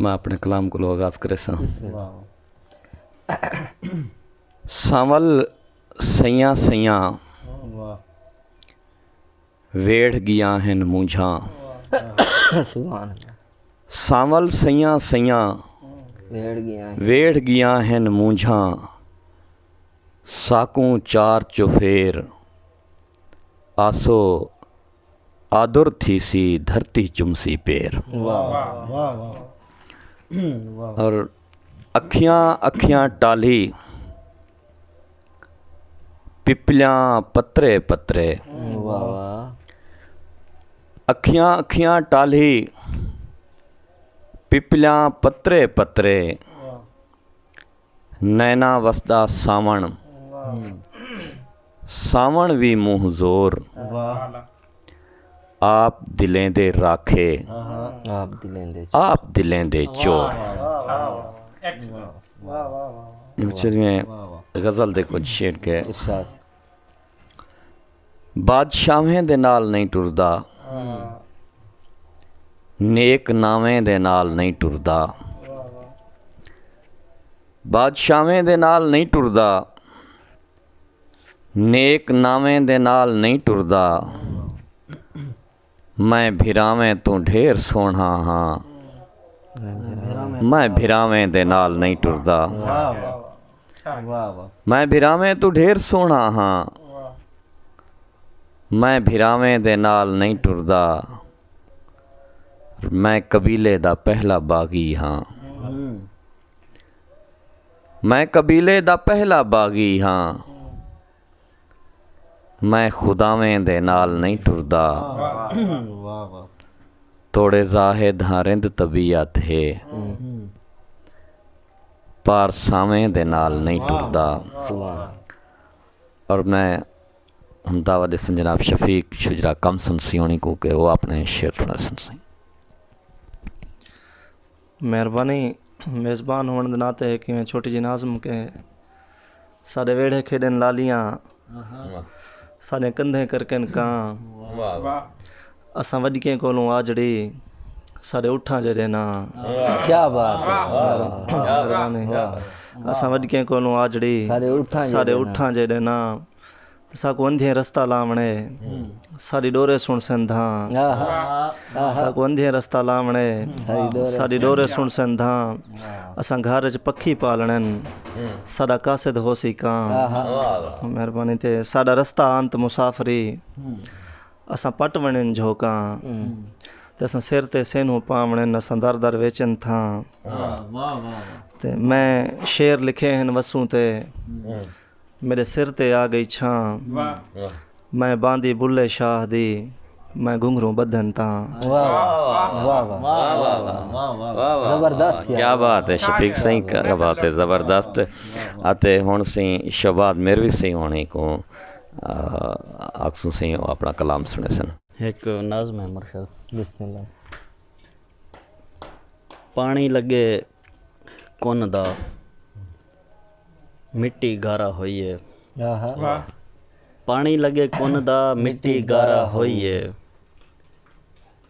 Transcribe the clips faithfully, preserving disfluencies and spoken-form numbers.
میں اپݨے کلام کولوں آغاز کریساں۔ سانول سئیاں سئیاں ویڑھ ڳیاں ہن مونجھاں۔ سبحان اللہ۔ سانول سئیاں سئیاں ویڑھ ڳیاں ہن۔ ویڑھ ڳیاں ہن مونجھاں۔ ساکوں چار چوفیر آسو، آدر تھیسی دھرتی چمسی پیر۔ واہ۔ واہ واہ۔ واہ۔ اور اکھیاں اکھیاں ٹالھی، پپلیاں پترے پترے۔ واہ واہ۔ اکھیاں اکھیاں ٹالھی، پپلیاں پترے پترے۔ نینا وسدا ساوݨ، ساوݨ وی منہ زور۔ واہ۔ آپ دلیں دے راکھے، آپ دلیں دے۔ آپ دلیں دے چور۔ واہ واہ۔ وچ میں غزل دے کجھ شعر کے۔ ارشاد۔ بادشاہیں دے نال نہیں ٹردا، نیک ناویں دے نال نہیں ٹردا۔ بادشاہیں دے نال نہیں ٹردا، نیک ناویں دے نال نہیں ٹردا۔ میں بھراویں توں ڈھیر سوہݨا ہاں، میں بھراویں دے نال نہیں ٹردا۔ واہ واہ۔ واہ واہ۔ میں بھراویں توں ڈھیر سوہݨا ہاں، میں بھراویں دے نال نہیں ٹردا۔ میں قبیلے دا پہلا باغی ہاں، ہوں۔ میں قبیلے دا پہلا باغی ہاں، میں خداویں دے نال نہیں ٹردا۔ واہ واہ۔ توڑے زاہد ہاں رند طبیعت ہے، ہوں۔ پارساویں دے نال نہیں ٹردا۔ سبحان اللہ۔ اور میں ہݨ دعوت ݙیساں جناب شفیق شجرا کم سنسی ہوݨی کوں کہ وہ اپݨے شعر سݨیسن سئیں۔ مہربانی۔ میزبان ہووݨ دے ناطے ہک ایویں چھوٹی جی نظم کہ ساݙے ویڑھے کھیݙن لالیاں، ساݙے کندھیں کرکن کاں، اساں وݙکیں کولوں آجڑی، ساݙے اٹھاں جیݙے ناں۔ کیا بات ہے۔ مہربانی۔ اساں وݙکیں کولوں آجڑی، ساݙے اٹھاں ساݙے جیݙے ناں۔ اٹھاں جیݙے ناں۔ تے ساکوں اندھیاں رستہ لاوݨے، ساݙی ݙورے سݨسن دھاں۔ آہا۔ آہا۔ ساکوں اندھیاں رستہ لاوݨے، ساݙی ݙورے ساݙی ݙورے سݨسن دھاں۔ اساں گھر اچ پکھی پالݨن، ساݙا قاصد ہوسی کاں۔ آہا۔ مہربانی۔ تے ساݙا رستہ انت مسافری، اساں پٹ وݨن جھوکاں۔ تے اساں سر تے سینہوں پاوݨن، اساں در در ویچن تھاں۔ تے میں شعر لکھے ہن وسوں تے، میݙے سر تے آ ڳئی چھاں۔ میں باندی بلھے شاہ دی، میں گھنگھروں ٻدھن تاں۔ واہ واہ۔ واہ واہ۔ زبردست یار۔ کیا بات ہے شفیق سئیں، کیا بات ہے، زبردست۔ اتے ہݨ سئیں شہباز میروی سئیں ہوݨی کوں، آ، آکھسوں سئیں او اپݨا کلام سݨیسن۔ ہک نظم ہے مرشد۔ بسم اللہ۔ پاݨی لڳے کن دا، مٹی گارا ہوئی ہے۔ آہا۔ پاݨی لڳے کن دا، مٹی گارا ہوئی ہے۔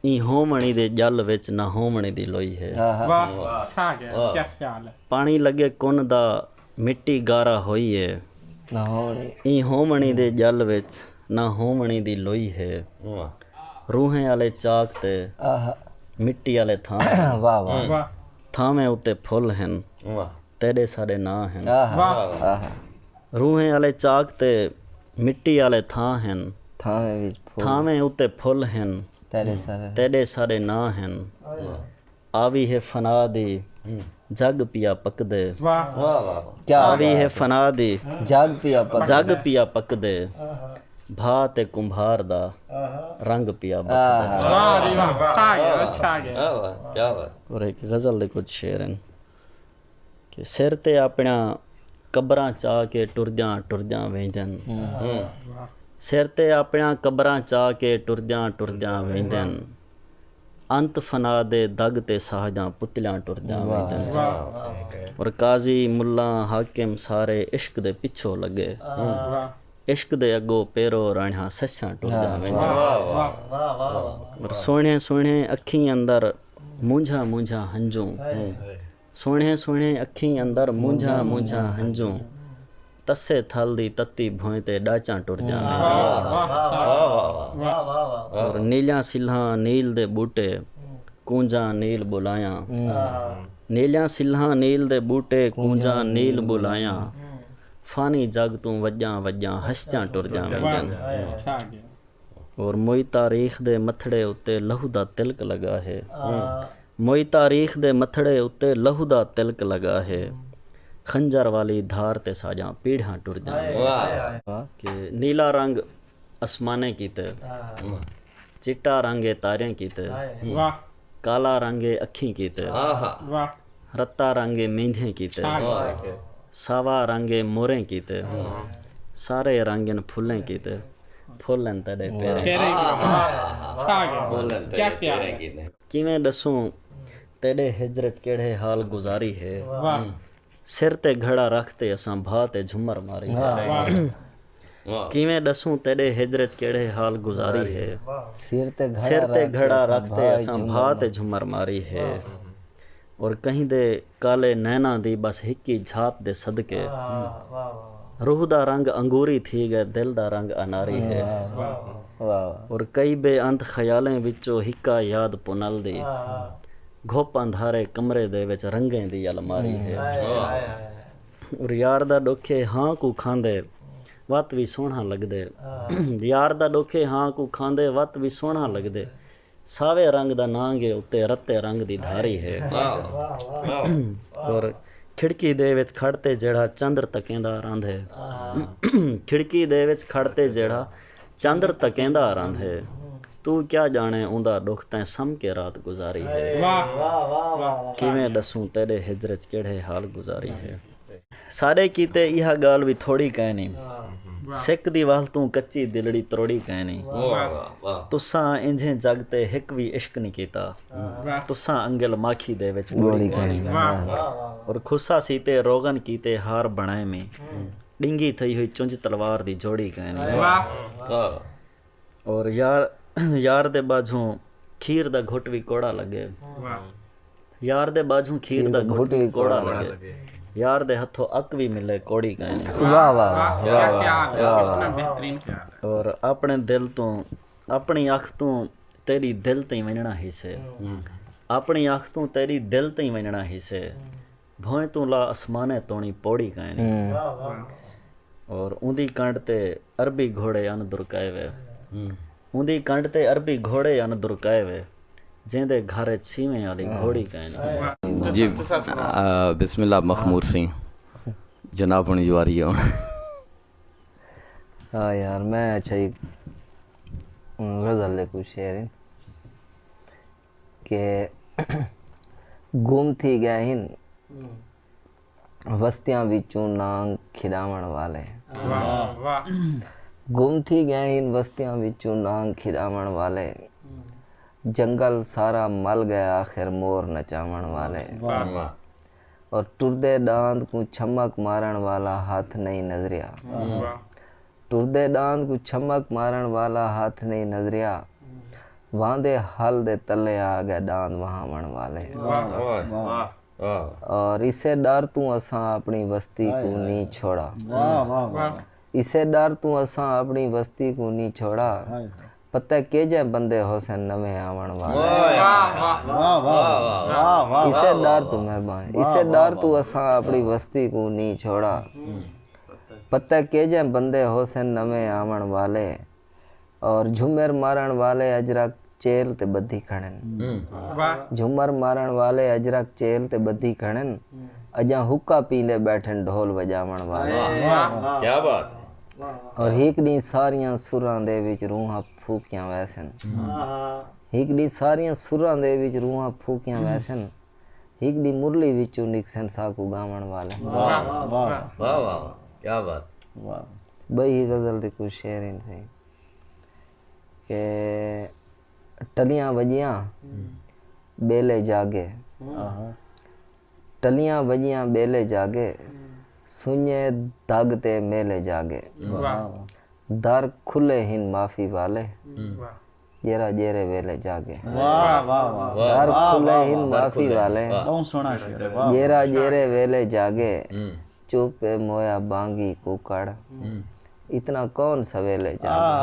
ایں ہووݨی دے ڄل وچ نہ ہووݨی دی لوئی ہے۔ آہا۔ واہ، چھا ڳیا، کیا خیال ہے؟ پاݨی لڳے کن دا، مٹی گارا ہوئی ہے۔ نہ ہووݨی۔ ایں ہووݨی دے ڄل وچ نہ ہووݨی دی لوئی ہے۔ روحیں آلے چاک تے، آہا۔ مٹی آلے تھاں، واہ واہ۔ واہ۔ تھاویں اتے پھل ہن، تیݙے ساݙے ناں ہن۔ آہا۔ واہ۔ آہا۔ روحیں آلے چاک تے، مٹی آلے تھاں ہن۔ تھاویں وچ پھل۔ تھاویں اتے پھل ہن، تیݙے ساݙے۔ تیݙے ساݙے ناں ہن۔ آوی ہے فنا دی، جڳ پیا پکدے۔ واہ۔ کیا آوی ہے فنا دی، جڳ پیا پک۔ جڳ پیا پکدے۔ بھا تے کمبھار دا، رنگ پیا بکدے۔ آہا۔ واہ جی واہ، چھا ڳیا، چھا ڳیا۔ اور ہک غزل دے کجھ شعر ہن کہ سر تے اپݨیاں قبراں چا کے ٹردیاں ٹردیاں ویندن۔ سر تے اپݨیاں قبراں چا کے ٹردیاں ٹردیاں ویندن۔ انت فنا دے دڳ تے ساہجاں پتلیاں ٹردیاں ویندن۔ اور قاضی، ملاں، حاکم سارے عشق دے پچھو لڳے۔ عشق دے اڳوں پیرو راݨیاں سسیاں ٹردیاں ویندن۔ اور سوہݨے سوہݨے اکھیں اندر مونجھا مونجھا ہنجوں، سوہݨے سوہݨے اکھیں اندر مونجھا مونجھا ہنجوں، تسے تھل دی تتی بھوئیں تے ݙاچاں ٹر جاویں۔ اور نیلیاں سلھاں نیل دے ٻوٹے، کونجاں نیل ٻولیاں۔ نیلیاں سلھاں نیل دے ٻوٹے، کونجاں نیل ٻولیاں، فانی جڳ توں وڄاں وڄاں ہستیاں ٹر جاویندن۔ اور موئی تاریخ دے متھڑے اتے لہو دا تلک لڳا ہے۔ موئی تاریخ دے متھڑے اتے لہو دا تلک لڳا ہے۔ خنجر والی دھار تے ساݙیاں پیڑھیاں ٹر جاویں۔ کہ نیلا رنگ اسمانیں کیتے، چٹا رنگ اے تاریاں کیتے، کالا رنگ اے اکھیں کیتے، رتا رنگ اے میندھیں کیتے، ساوا رنگ اے موریں کیتے، سارے رنگ ان پھلیں کیتے، پھل ان تیݙے پیریں کیتے۔ کیویں ݙسوں تیݙے ہجر اچ کیڑھے حال گزاری ہے۔ سر تے گھڑا رکھ تے اساں بھا تے جھمر ماری ہے۔ کیویں ݙسوں تیݙے ہجر اچ کیڑھے حال گزاری ہے۔ سر تے گھڑا رکھ تے اساں بھا تے جھمر ماری ہے۔ اور کہیں دے کالے نیناں دی بس ہکی جھات دے صدقے، روح دا رنگ انگوری تھی ڳئے، دل دا رنگ اناری ہے۔ اور کئی بے انت خیالیں وچوں ہکا یاد پنل دی، گھپ اندھارے کمرے دے وچ رنگیں دی الماری ہے۔ اور یار دا ݙکھے ہاں کوں کھاندے، وت وی سوہݨا لڳدے۔ یار دا ݙکھے ہاں کوں کھاندے، وت وی سوہݨا لڳدے۔ ساوے رنگ دا نانگ اے اتے رتے رنگ دی دھاری ہے۔ اور کھڑکی دے وچ کھڑ تے جیڑھا چندر تکیندا رہندے۔ کھڑکی دے وچ کھڑ تے جیڑھا چندر تکیندا رہندے۔ توں کیا ڄاݨے اوندا ݙکھ تیں سم کے رات گزاری ہے۔ کیویں ݙسوں تیݙے ہجر اچ کیڑھے حال گزاری ہے۔ ساݙے کیتے ایہا ڳالھ وی تھوڑی کائنی۔ سک دی ول توں کچی دلڑی تروڑی کائنی۔ تساں انجھیں جڳ تے ہک وی عشق نی کیتا۔ تساں انگل ماکھی دے وچ ٻوڑی کائنی۔ اور کھسا سیتے روغن کیتے ہار بݨائے میں، ݙنگی تھئی ہوئی چنج تلوار دی جوڑی کائنی۔ اور یار، یار دے ٻاجھوں کھیر دا گھٹ وی کوڑا لڳے۔ یار دے ٻاجھوں کھیر دا گھٹ وی کوڑا لڳے۔ یار دے ہتھوں اک وی ملے کوڑی کائنی۔ اور اپݨے دل توں، اپݨی اکھ توں تیݙی دل تئیں ونڄݨا ہیسے۔ اپݨی اکھ توں تیݙی دل تئیں ونڄݨا ہیسے۔ بھوئیں توں لا اسمانے توݨی پوڑی کائنی۔ اور اوندی کنڈ تے عربی گھوڑے ان درکائے وے۔ اوندی کنڈ تے عربی گھوڑے ان درکائے وے، جیندے گھر اچ سیویں آلی گھوڑی کائنی۔ جی، آ، بسم اللہ مخمور سئیں، جناب ہݨ جواری ہے ہݨ۔ ہاں یار، میں اچھا ہی غزل دے کچھ شعر ہیں کہ گم تھی ڳئے ہن وستیاں وچوں نانگ کھݙاوݨ والے۔ گم تھی ڳئے ہن وستیاں وچوں نانگ کھݙاوݨ والے۔ جنگل سارا مل ڳئے آخر مور نچاوݨ والے۔ اور ٹردے ݙاند کوں چھمک مارݨ والا ہتھ نئیں نظریا۔ ٹردے ݙاند کوں چھمک مارݨ والا ہتھ نئیں نظریا۔ واندے ہل دے تلے آ ڳئے ݙاند وہاوݨ والے۔ اور اسے ݙر توں اساں اپݨی وستی کوں نی چھوڑا۔ اسے ݙر توں اساں اپݨی وستی کوں نی چھوڑا۔ پتہ کیجھے بندے ہوسن نویں آوݨ والے۔ اسے ݙر توں، مہربانی، اسے ݙر توں اساں اپݨی وستی کوں نی چھوڑا۔ پتہ کیجھے بندے ہوسن نویں آوݨ والے۔ اور جھمر مارݨ والے اجرک چیل تے ٻدھی کھڑن۔ جھمر مارݨ والے اجرک چیل تے ٻدھی کھڑن۔ اڄاں حقہ پیندے ٻیٹھن ڈھول وڄاوݨ والے۔ کیا بات ہے۔ اور ہک ݙینہہ ساریاں سراں دے وچ روحاں پھوکیاں ویسن۔ ہک ݙینہہ ساریاں سراں دے وچ روحاں پھوکیاں ویسن۔ ہک ݙینہہ مرلی وچوں نکسن ساکوں ڳاوݨ والے۔ واہ واہ واہ، کیا بات۔ ٻئی ہی غزل دے کچھ شعر ہن سئیں کہ ٹلیاں وڄیاں ٻیلے جاڳے، ٹلیاں وڄیاں ٻیلے جاڳے، سنڄے دڳ تے میلے جاڳے۔ در کھلے ہن معافی والے، جیرھا جیرھے ویلے جاگے۔ واہ واہ واہ۔ در کھلے ہن معافی والے۔ بہت سوہنا شعر ہے۔ واہ۔ جیرھا جیرھے ویلے جاگے۔ چپ اے مویا بانگی ککڑ، اتنا کون سویلے جاگے۔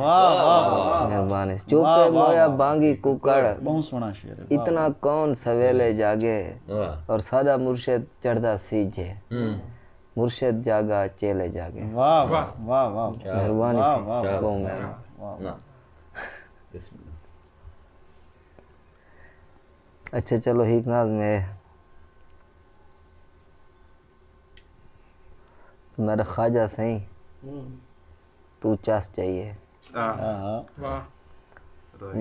واہ واہ واہ۔ مہربانی۔ چپ اے مویا بانگی ککڑ، بہت سوہنا شعر ہے۔ اتنا کون سویلے جاگے۔ اور ساڈا مرشد چڑھدا سجھ ہے۔ مرشد جاگا چیلے جاگے۔ واہ واہ واہ واہ۔ مہربانی سی۔ بہت مہربانی۔ اچھا چلو ہک نظم ہے۔ میرا خواجہ سائیں، توں چس چاہیے۔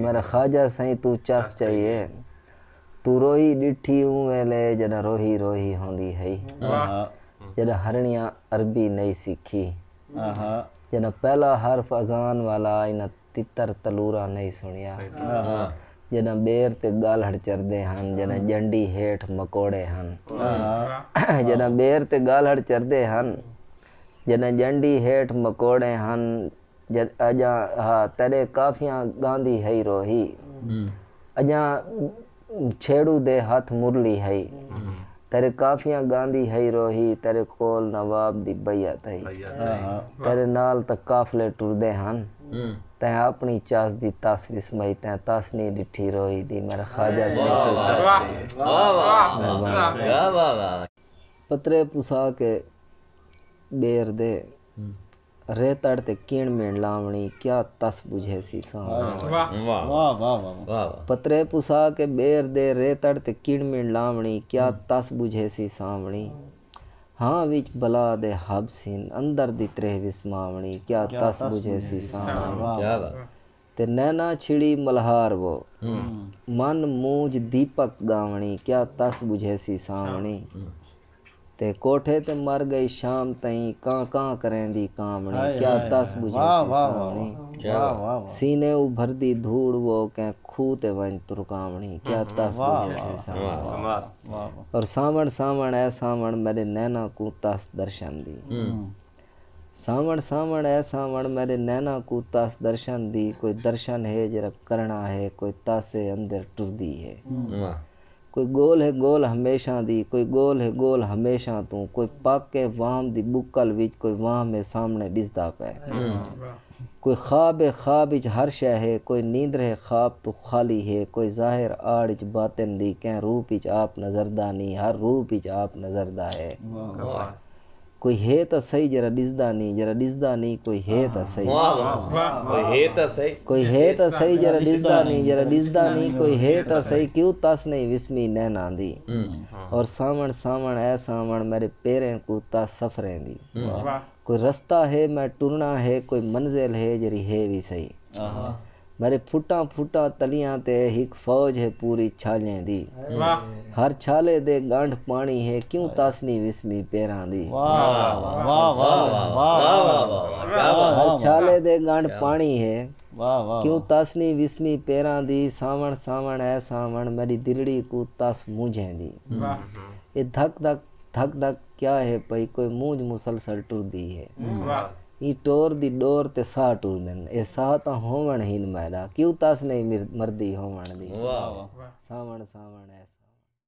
میرا خواجہ سائیں، توں چس چاہیے۔ توں روہی ݙٹھی اوں ویلے جݙاں روہی روہی ہوندی ہئی۔ جݙاں ہرݨیاں عربی نئیں سکھی۔ جݙاں پہلا حرف اذان والا انہاں تتر تلوراں نئیں سݨیا۔ جݙاں ٻیر تے ڳالھڑ چردے ہن، جݙاں ڄنڈی ہیٹھ مکوڑے ہن۔ جݙاں ٻیر تے ڳالھڑ چردے ہن، جݙاں ڄنڈی ہیٹھ مکوڑے ہن۔ جݙاں اڄاں ہا تیݙے کافیاں ڳاندی ہئی روہی۔ اڄاں چھیڑو دے ہتھ مرلی ہئی۔ تیݙے کافیاں ڳاندی ہئی روہی، تیݙے کول نواب دی بیعت ہئی۔ تیݙے نال تاں قافلے ٹردے ہن۔ تیں اپݨی چس دی تس وسمائی، تیں تس نی ݙٹھی روہی دی۔ میرا خواجہ سائیں، توں چس چاہیے۔ مہربانی۔ پترے پسا کے ٻیر دے ریتڑ تے کیݨ میݨ لاوݨی، کیا تس ٻجھیسی ساوݨی۔ پترے پسا کے ٻیر دے ریتڑ تے کیݨ میݨ لاوݨی، کیا تس ٻجھیسی ساوݨی۔ ہاں وچ بلا دے حبس ہن، اندر دی تریہہ وسماوݨی، کیا تس ٻجھیسی ساوݨی۔ تے نینا چھڑی ملہار وو، من مونجھ دیپک ڳاوݨی، کیا تس ٻجھیسی ساوݨی۔ تے کوٹھے تے مر ڳئی شام تئیں، کاں کاں کریندی کانوݨی، کیا تس ٻجھیسی ساوݨی۔ سینے ابھردی دھوڑ وو، کیں کھوہ تے ونڄ ترکاوݨی، کیا تس ٻجھیسی ساوݨی۔ اور ساوݨ ساوݨ اے ساوݨ، میݙے نینا کوں تس درشن دی۔ ساوݨ ساوݨ اے ساوݨ، میݙے نینا کوں تس درشن دی۔ کوئی درشن ہے جیڑھا کرݨا ہے، کوئی تس ہے اندر ٹردی ہے۔ کوئی ڳول ہے ڳول ہمیشاں دی، کوئی ڳول ہے ڳول ہمیشاں توں۔ کوئی پک ہے وام دی ٻکل وچ، کوئی وام ہے سامݨے ݙسدا پئے۔ کوئی خواب ہے خواب وچ ہر شے ہے، کوئی نیندر ہے خواب توں خالی ہے۔ کوئی ظاہر آڑ وچ باطن دی، کہیں روپ وچ آپ نظردا نی، ہر روپ وچ آپ نظردا ہے۔ کوئی ہے تاں سہی جیڑھا ݙسدا نی، جیڑھا ݙسدا نی، کوئی ہے تاں سہی۔ کوئی ہے تاں سہی جیڑھا ݙسدا نی، جیڑھا ݙسدا نی، کوئی ہے تاں سہی، کیوں تس نئیں وسمی نینا دی۔ اور ساوݨ ساوݨ اے ساوݨ، میݙے پیریں کوں تس سفریں دی۔ کوئی رستہ ہے میں ٹرݨا ہے، کوئی منزل ہے جیڑھی ہے وی سہی۔ میݙے پھٹاں پھٹاں تلیاں تے ہک فوج ہے پوری چھالیں دی۔ ہر چھالے دے ڳنڈھ پاݨی ہے، کیوں تس نی وسمی پیراں دی۔ ہر چھالے دے ڳنڈھ پاݨی ہے، کیوں تس نی وسمی پیراں دی۔ ساوݨ ساوݨ اے ساوݨ، میݙی دلڑی کوں تس مونجھیں دی۔ اے دھک دھک دھک دھک کیا ہے پئی، کوئی مونجھ مسلسل ٹردی ہے۔ ایں ٹور دی ݙور تے ساہ ٹردن، اے ساہ تاں ہووݨ ہن میݙا، کیوں تس نئیں مر-، مردی ہووݨ دی۔ ساوݨ ساوݨ اے